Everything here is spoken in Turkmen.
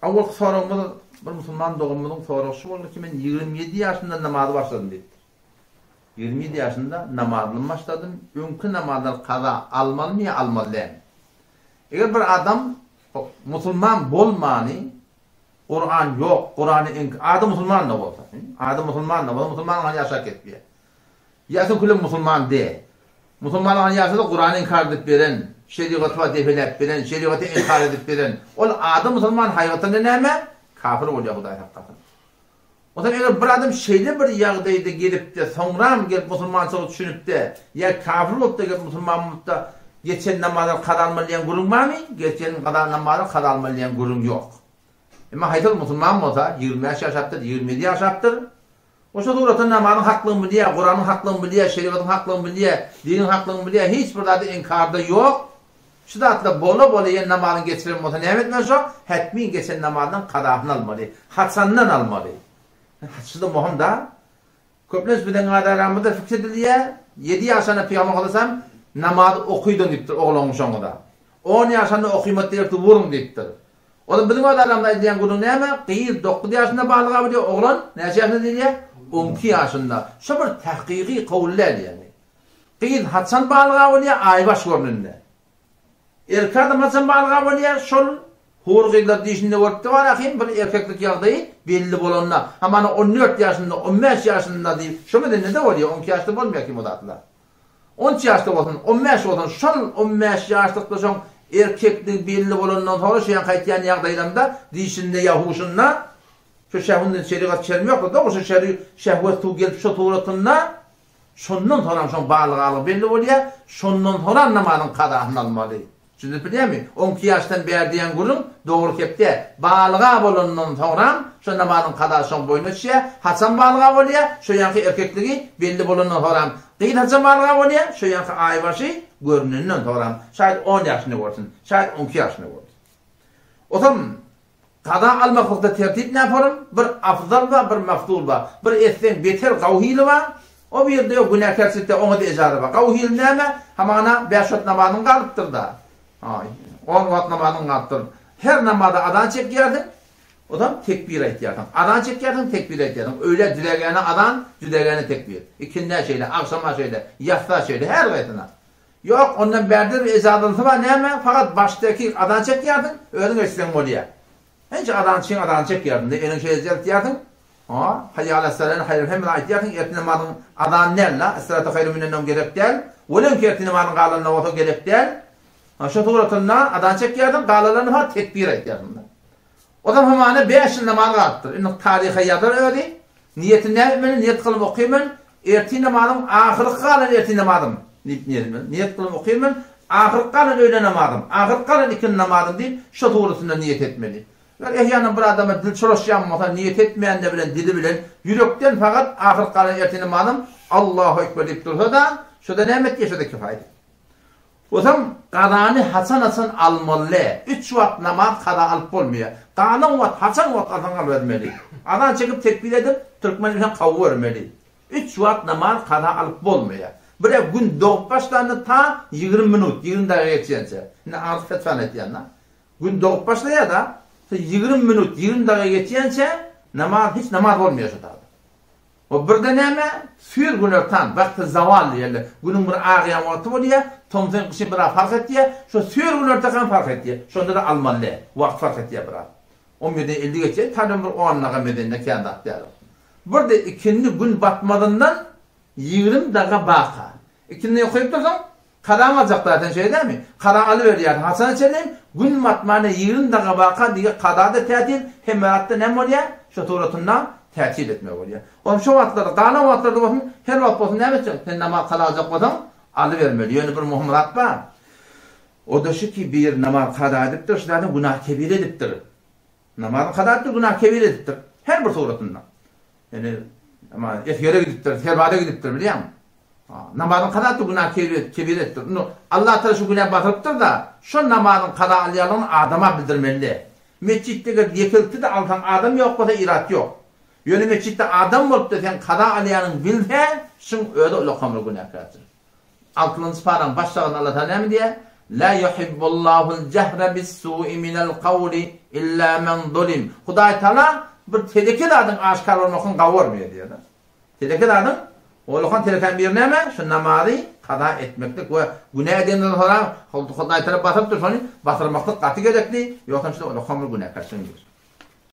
Awalky soragymyz bir musulman doganymyzyň soragy şu boldy ki, men 27 ýaşymda namazy başladym diýipdir. 27 ýaşymda namazlymy başladym, öňki namazlary kaza almalymy ýa almaly dälmi? Eger bir adam musulman bolmany, Kuran ýok, Kurany iňk, ady musulman-da bolsa, ady musulman-da bolsa, musulman hany ýaşap ketýär. Ýa sen külem musulman de. Musulman hany ýaşasa Kurany inkar edip beren, şerigaty bar depeläp beren, şerigaty inkar edip beren. Ol ady musulman haýgatynda näme? Kafir bolýar Hudaý saklasyn. Onsoň eger bir adam şeýle bir ýagdaýda gelipde, soňram gelip musulmançylyga düşünipde, ýa kafir bolupda gelip musulman bolupda geçen namazlary kaza almaly diýen gürrüň barmy? Geçen kaza namazlary kaza almaly diýen gürrüň ýok. Emma haýsy bir musulman bolsa, 25 ýaşapdyr, 27 ýaşapdyr, o şo suratda namazyň haklygyny bilýär, Kuranyň haklygyny bilýär, şerigatyň haklygyny bilýär, diniň haklygyny bilýär, hiç bir zady inkarda ýok. Şu zatlar bola-bola ýene namazyny geçiren bolsa näme etmeli şo? Hetmin geçen namazynyň kazasyny almaly. Haçandan almaly? Şu-da möhüm da. Köplenç biziň aramyzda fikr edilýär, ýedi ýaşanda Pygamber alayhissalam namaz okydyň diýipdir oglan şoňa-da. On ýaşanda okymat diýerdi wuruň diýipdir. Onda biziň öz aramyzda aýdylýan gürrüň näme? Gyz dokuz ýaşynda balyga bolýar, oglan näçe ýaşynda diýilýär? On iki ýaşynda. Şo bir tahkyky kowul däl ýagny. Gyz haçan balyga bolýar? Aýbaş görnünde. Erkek adam haçan balyga bolýar? Şol hur gyzlar dişinde görüpdi bar ahym bir erkeklik ýagdaýy belli bolanda. Hamana 14 ýaşynda, 15 ýaşynda diýip, şo medende-de bolýar, 12 ýaşda bolmaýar kim o zatlar. 13 ýaşda bolsun, 15 bolsun, şol 15 ýaşlykda şoň erkekligi belli bolandan soňra şu ýanky aýtýan ýagdaýlarynda dişinde ýa huşunda şu şähwünden şerigat şermi ýokdur, dogry şu şeri şähwet suw gelip şo suratynda Şondan soňam şoň balygalygy belli bolýar, şondan soňam namazyň kazasyny almaly. Düşünip bilýäňmi? On iki ýaşdan bäri diýen gürrüň dogry kep däl. Balyga bolandan soňram şo namazyň kazasy şoň boýnuna düşýär. Haçan balyga bolýar? Şo ýanky erkekligi belli bolandan soňram. Gyz haçan balyga bolýar? Şo ýanky aýbaşy görnenden soňram. Şaýat on ýaşynda bolsun, şaýat on iki ýaşynda bolsun. Otam Kaza almaklykda tertip näporum? Bir afzal bar, bir mafdul bar. Bir etseň beter gawy hili bar. O bir ýerde ýok günäkärçilikde oňa-da ejaza bar. Gawy hili näme? Hamana bäş wagt namazyň galypdyr-da. Aý, on wagt namazyň galypdyr. Her namaza azan çekýärsiň, ozam tekbir aýtýarsyň. Azan çekýärsiň, tekbir aýtýarsyň. Öýlä jüdägäne azan, jüdägäne tekbir. Ikindä şeýle, agşama şeýle, ýatsa şeýle, her haýsyna. Ýok, ondan bärde bir ejazalysy bar, näme, fakat başdaky azan çekýärsiň, özüň eşitseň bolýar. Ençe azançyň azanyny çekýärsiň, eliňi şeýle jeltýärsiň, ha, haýýa alas-salany haýyr hemmesini aýtýarsyň, ertir namazyň azany däl-la, es-salatu haýrun minen-nowm gerek däl, welin ki ertir namazyň galanyna bolsa gerek däl. Ha, şo suratynda azan çekýärsiň, galanlaryny fakat tekbir aýtýarsyň. Ozal hamana bäş ýyl namaz galypdyr. Indi taryha ýazar özi. Niýetini näme etmeli? Niýet kylyp okymyn. Ertir namazym ahyrky galan ertir namazym diýip niýet etmeli. Niýet kylyp okymyn. Ahyrky galan öýle namazym, ahyrky galan ikindi namazym diýip şo dogrusynda niýet etmeli. Eger ehýanan bir adama dil çolaşýan bolsa niýet etmeýände bilen dili bilen ýürekden fakat ahyrky galan ertir namazym Allahu ekber diýip dursa-da şo-da näme etýär şo-da kifaýat etýär. Onsoň kazany haçan-haçan almaly? Üç wagt namaz kaza alyp bolmaýar. Galan wagt haçan wagt alsaň alybermeli. Azan çekip tekbir edip türkmen bilen kawubermeli. Üç wagt namaz kaza alyp bolmaýar. Birä gün dogup başlanda ta 20 minut, 20 dagyga geçýänçä. Indi aňyrsy fetwany aýtýan-da. Gün dogup başlaýar-da, 20 minut, 20 dagyga geçýänçä namaz hiç namaz bolmaýar şo taýda. O birde näme? Süýr günortan, wagty zawal diýerler. Günüň bir agýan wagty bolýar, tomsuň gyşyň biraz fark etýär. Şo süýr günortakam fark etýär. Şonda-da almaly däl. Wagt fark etýär biraz. On birden 50 geçýär, taýdan bir on daga medende kän zat däl. Birde ikindi gün batmazyndan 20 daga baka. Ikindi okaýyp dursaň, Kazaň aljak däl sen şeýle dälmi? Kazaň alyberýärsiň. Haçana çenli? Gün batmana 20 daga baka diýe kaza-da tätil, hemme zatda näme bolýar? Şo suratynda tätil etmek bolýar. Onuň şo wagtlarda, galan wagtlarda bolsun, her wagt bolsun näme etjek? Sen namaz kaza aljak bolsaň, alybermeli. Ýöne bir möhüm zat bar. O-da şu ki, biri namaz kaza edipdir, şu zaten günah kebire edipdir. Namazyny kaza edipdir, günah kebire edipdir. Her bir suratynda. Ýöne ama esgere gidipdir, serbaza gidipdir, bilýäňmi? Namazyň kaza etdi, günah kebir etdi. Indi Allah Taala şu günä basyrypdyr-da, şo namazyň kaza alýanlygyny adama bildirmeli. Metjitde eger ýekelikde-de alsaň adam ýok bolsa irat ýok. Ýöne metjitde adam bolup-da sen kaza alýanyňy bilse, şuň özi ulakan bir günäkärçilik. Altynjy paraň baş şagynda Allah Taala näme diýýär? La yuhibbullahul jehre bis-su'i minel kawli illa men zulim. Hudaý Taala bir teleke zadyň aşgär bolmasyny gawy görmeýär diýýär. Teleke zadyň Olakan telekäň biri näme? Şu namazy kaza etmeklik we günä edenden soň Hudaý tarap basypdyr şony basyrmaklyk gaty gerekli, ýogsam şunda olakan bir günäkärçiligiň bir.